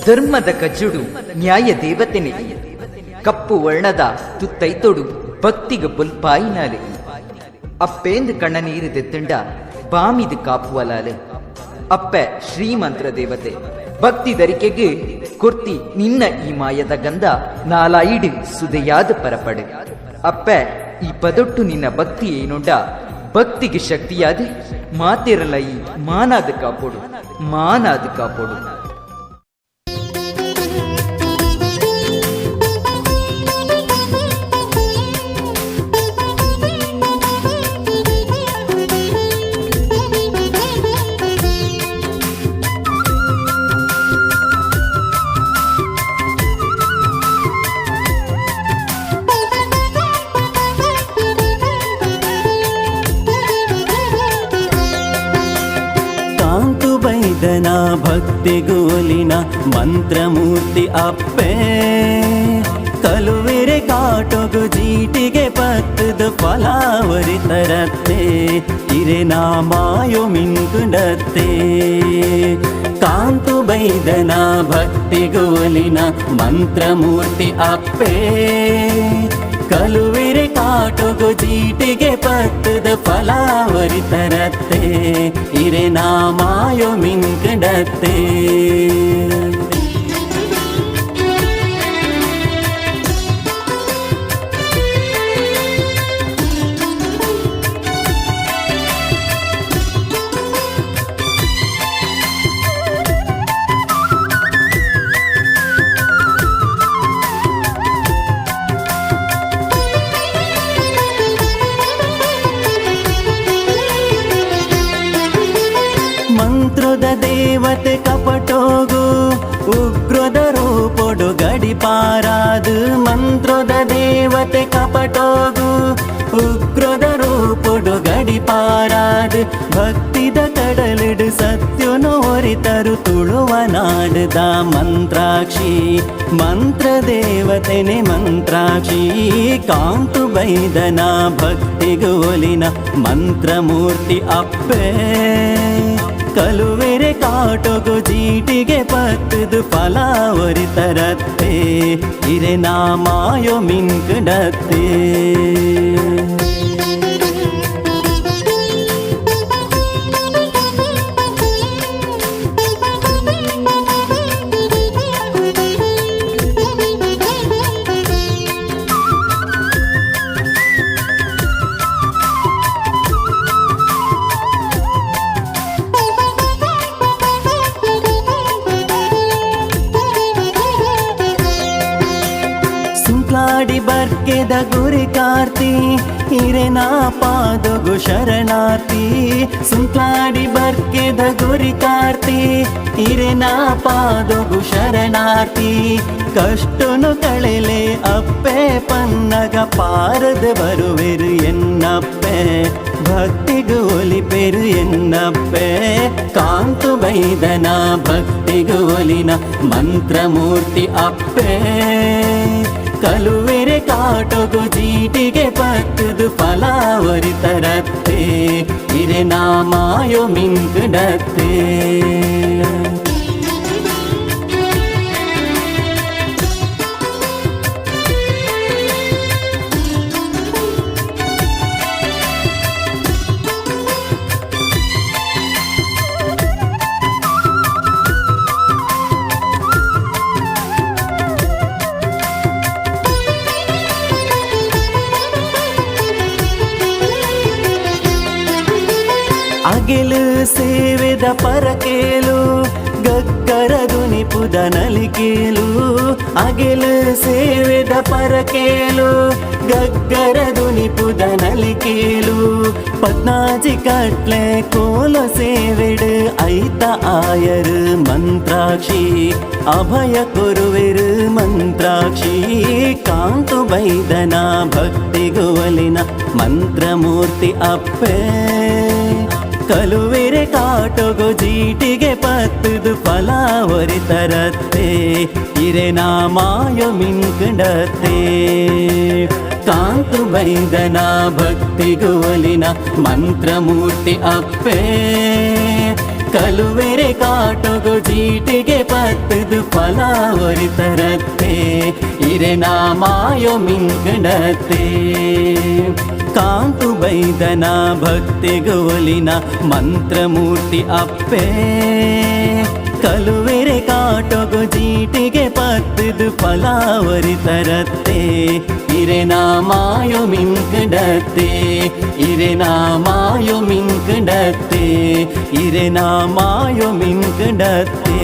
ಧರ್ಮದ ಕಜ್ಜುಡು ನ್ಯಾಯ ದೇವತೆನೆ ಕಪ್ಪು ವರ್ಣದ ತುತ್ತೈತೊಡು ಭಕ್ತಿಗ ಬೊಲ್ಪಾಯಿನಾಲೆ ಅಪ್ಪೇಂದು ಕಣ್ಣ ನೀರು ದೆತ್ತಂಡ ಬಾಮಿದು ಕಾಪುವಲಾಲೆ ಅಪ್ಪೆ ಶ್ರೀಮಂತ್ರ ದೇವತೆ ಭಕ್ತಿ ದರಿಕೆಗೆ ಕೊರ್ತಿ ನಿನ್ನ ಈ ಮಾಯದ ಗಂಧ ನಾಲಾಯಿಡು ಸುದೆಯಾದ ಪರಪಡೆ. ಅಪ್ಪೆ ಈ ಪದೊಟ್ಟು ನಿನ್ನ ಭಕ್ತಿ ಏನುಂಡ ಭಕ್ತಿಗೆ ಶಕ್ತಿಯಾದ ಮಾತಿರಲ ಈ ಮಾನಾದ ಕಾಪೋಡು ಮಾನಾದ ಕಾಪೋಡು. ಕಾಂತು ಬೈದನ ಭಕ್ತಿಗೋಲಿನ ಮಂತ್ರಮೂರ್ತಿ ಅಪ್ಪೆ ಕಲುವೆರೆ ಕಾಟೊಗು ಜೀಟಿಗೆ ಪತ್ತದ ಫಲಾವರಿ ತರತ್ತೆ ಇರೆ ಮಾಯೋ ಮಿಂಕುಂಡತ್ತೆ. ಕಾಂತು ಬೈದನ ಭಕ್ತಿಗೋಲಿನ ಮಂತ್ರಮೂರ್ತಿ ಅಪ್ಪೆ ಕಲುವೆರೆ ಕಾಟೊಗು ಜೀಟಿಗೆ ಪತ್ತದ ಫಲಾವರಿ ತರತ್ತೆ ಇರೆ ಮಾಯೋ ಮಿಂಕಡತ್ತೆ. ಮಂತ್ರದ ದೇವತೆ ಕಪಟೋಗು ಉಗ್ರದ ರೂಪೊಡು ಗಡಿಪಾರಾದು. ಮಂತ್ರದ ದೇವತೆ ಕಪಟೋಗು ಉಗ್ರದ ರೂಪೊಡು ಗಡಿಪಾರಾದು. ಭಕ್ತಿದ ಕಡಲಿಡು ಸತ್ಯನು ಒರಿತರು ತುಳುವ ನಾಡದ ಮಂತ್ರಾಕ್ಷಿ ಮಂತ್ರ ದೇವತೆನೆ ಮಂತ್ರಾಕ್ಷಿ. ಕಾಂತು ಬೈದನ ಭಕ್ತಿಗೋಲಿನ ಮಂತ್ರಮೂರ್ತಿ ಅಪ್ಪೆ ಕಲುವೆರೆ ಕಾಟೊಗು ಜೀಟಿಗೆ ಪತ್ತದು ಫಲಾವರಿ ತರತ್ತೆ ಇರೆ ಮಾಯೋ ಮಿಂಕಡತ್ತೆ. ಸುಂಕ್ಲಾಡಿ ಬರ್ಕೆದ ಗುರಿ ಕಾರ್ತಿ ಹಿರೇನಾ ಪಾದಗು ಶರಣಾರ್ಥಿ. ಸುಂಕ್ಲಾಡಿ ಬರ್ಕೆದ ಗುರಿ ಕಾರ್ತಿ ಹಿರೇನಾ ಪಾದಗು ಶರಣಾರ್ಥಿ. ಕಷ್ಟನು ಕಳೆಲೆ ಅಪ್ಪೆ ಪನ್ನಗ ಪಾರದ ಬರುವೆರು ಎನ್ನಪ್ಪೆ ಭಕ್ತಿಗು ಒಲಿಪೆರು ಎನ್ನಪ್ಪೆ. ಕಾಂತು ಬೈದನ ಭಕ್ತಿಗು ಒಲಿನ ಮಂತ್ರಮೂರ್ತಿ ಅಪ್ಪೆ ಕಲುವೆರೆ ಕಾಟೊಗು ಜೀಟಿಗೆ ಪತ್ತದು ಫಲಾವರಿ ತರತ್ತೆ ಇರೆ ಮಾಯೋ ಮಿಂಕಡತ್ತೆ. ಅಗಿಲು ಸೇವೆದ ಪರಕೇಲು ಗಗ್ಗರ ದುನಿಪುದ ನಲಿಕೇಲು. ಅಗಿಲು ಸೇವೆದ ಪರಕೇಲು ಗಗ್ಗರ ದುನಿಪುದ ನಲಿಕೇಲು. ಪದ್ನಾಜಿ ಕಟ್ಲೆ ಕೋಲ ಸೇವೆಡು ಐತ ಆಯರು ಮಂತ್ರಾಕ್ಷಿ ಅಭಯ ಕೊರುವೆರು ಮಂತ್ರಾಕ್ಷಿ. ಕಾಂತು ಬೈದನ ಭಕ್ತಿಗುವಲಿನ ಮಂತ್ರಮೂರ್ತಿ ಅಪ್ಪೆ ಕಲುವೆರೆ ಕಾಟೊಗು ಜೀಟಿಗೆ ಪತ್ತದು ಫಲಾವರಿ ತರತ್ತೆ ಇರೆ ಮಾಯೋ ಮಿಂಕಡತ್ತೆ. ಕಾಂತು ಬೈದನ ಭಕ್ತಿಗುವಲಿನ ಮಂತ್ರಮೂರ್ತಿ ಅಪ್ಪೆ. ಕಲುವೆರೆ ಕಾಟೊಗು ಜೀಟಿಗೆ ಪತ್ತದು ಫಲ ಒರಿತರತ್ತೆ ಇರೆನ ಮಾಯೋ ಮಿಂಕಡತ್ತೆ. ಕಾಂತು ಬೈದನ ಭಕ್ತಿಗೋಲಿನ ಮಂತ್ರಮೂರ್ತಿ ಅಪ್ಪೆ. ಕಲುವೆರೆ ಕಾಟೊಗು ಜೀಟಿಗೆ ಪತ್ತದು ಫಲ ಒರಿತರತ್ತೆ ಇರೆನ ಮಾಯೋ ಮಿಂಕಡತ್ತೆ, ಇರೆನ ಮಾಯೋ ಮಿಂಕಡತ್ತೆ, ಇರೆನ ಮಾಯೋ ಮಿಂಕಡತ್ತೆ.